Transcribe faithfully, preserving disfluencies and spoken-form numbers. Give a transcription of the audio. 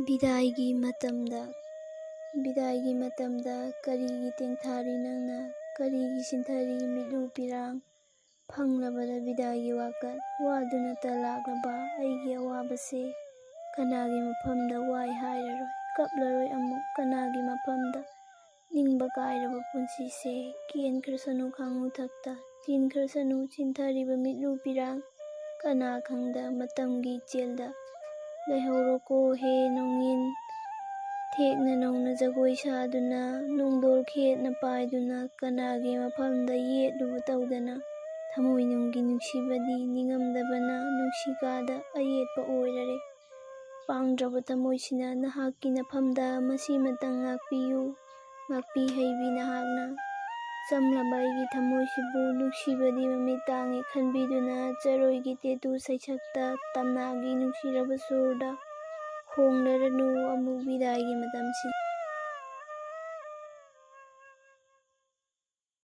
ꯕꯤꯗꯥꯏꯒꯤ ꯃꯇꯝꯗ꯫ ꯕꯤꯗꯥꯏꯒꯤ ꯃꯇꯝꯗ ꯀꯔꯤꯒꯤ ꯇꯦꯡꯊꯥꯔꯤ ꯅꯪꯅ? ꯀꯔꯤꯒꯤ ꯁꯤꯟꯊꯔꯤ ꯃꯤꯠꯂꯨ ꯄꯤꯔꯥꯡ? ꯐꯪꯂꯕꯗ ꯕꯤꯗꯥꯏꯒꯤ ꯋꯥꯀꯠ꯫ ꯋꯥꯗꯨꯅꯇ ꯂꯥꯛꯂꯕ ꯑꯩꯒꯤ ꯑꯋꯥꯕꯁꯦ ꯀꯅꯥꯒꯤ ꯃꯐꯝꯗ ꯋꯥꯏ ꯍꯥꯏꯔꯔꯣꯏ, ꯀꯞꯂꯔꯣꯏ ꯑꯃꯨꯛ ꯀꯅꯥꯒꯤ ꯃꯐꯝꯗ꯫ ꯅꯤꯡꯕ ꯀꯥꯏꯔꯕ ꯄꯨꯟꯁꯤꯁꯦ ꯀꯦꯟꯈ꯭ꯔꯁꯅꯨ ꯈꯥꯡꯉꯨ ꯊꯛꯇ, ꯆꯤꯟꯈ꯭ꯔꯁꯅꯨ ꯆꯤꯟꯊꯔꯤꯕ ꯃꯤꯠꯂꯨ ꯄꯤꯔꯥꯡ꯫ ꯀꯅꯥ ꯈꯪꯗ ꯃꯇꯝꯒꯤ ꯏꯆꯦꯜꯗ ꯂꯩꯍꯧꯔꯣꯀꯣ ꯍꯦ ꯅꯣꯡꯏꯟ꯫ ꯊꯦꯛꯅ ꯅꯧꯅ ꯖꯒꯣꯏ ꯁꯥꯗꯨꯅ, ꯅꯨꯡꯗꯣꯜ ꯈꯦꯠꯅ ꯄꯥꯏꯗꯨꯅ, ꯀꯅꯥꯒꯤ ꯃꯐꯝꯗ ꯌꯦꯠꯂꯨꯕ ꯇꯧꯗꯅ, ꯊꯃꯣꯏꯅꯨꯡꯒꯤ ꯅꯨꯡꯁꯤꯕꯗꯤ ꯅꯤꯡꯉꯝꯗꯕꯅ ꯅꯨꯡꯁꯤ ꯀꯥꯗ ꯑꯌꯦꯠꯄ ꯑꯣꯏꯔꯔꯦ꯫ ꯄꯥꯡꯗ꯭ꯔꯕ ꯊꯃꯣꯏꯁꯤꯅ ꯅꯍꯥꯛꯀꯤ ꯅꯐꯝꯗ ꯃꯁꯤꯃꯇꯪ ꯉꯥꯛꯄꯤꯌꯨ, ꯉꯥꯛꯄꯤ ꯍꯩꯕꯤ ꯅꯍꯥꯛꯅ꯫ ꯆꯝꯂꯕ ꯑꯩꯒꯤ ꯊꯃꯣꯏꯁꯤꯕꯨ ꯅꯨꯡꯁꯤꯕꯗꯤ ꯃꯃꯤꯠ ꯇꯥꯡꯉꯦ ꯈꯟꯕꯤꯗꯨꯅ, ꯆꯔꯣꯏꯒꯤ ꯇꯦꯇꯨ ꯁꯩꯁꯛꯇ ꯇꯝꯅꯥꯒꯤ ꯅꯨꯡꯁꯤꯔꯕ ꯁꯨꯔꯗ ꯈꯣꯡꯂꯔꯅꯨ ꯑꯃꯨꯛ ꯕꯤꯗꯥꯏꯒꯤ ꯃꯇꯝꯁꯤ꯫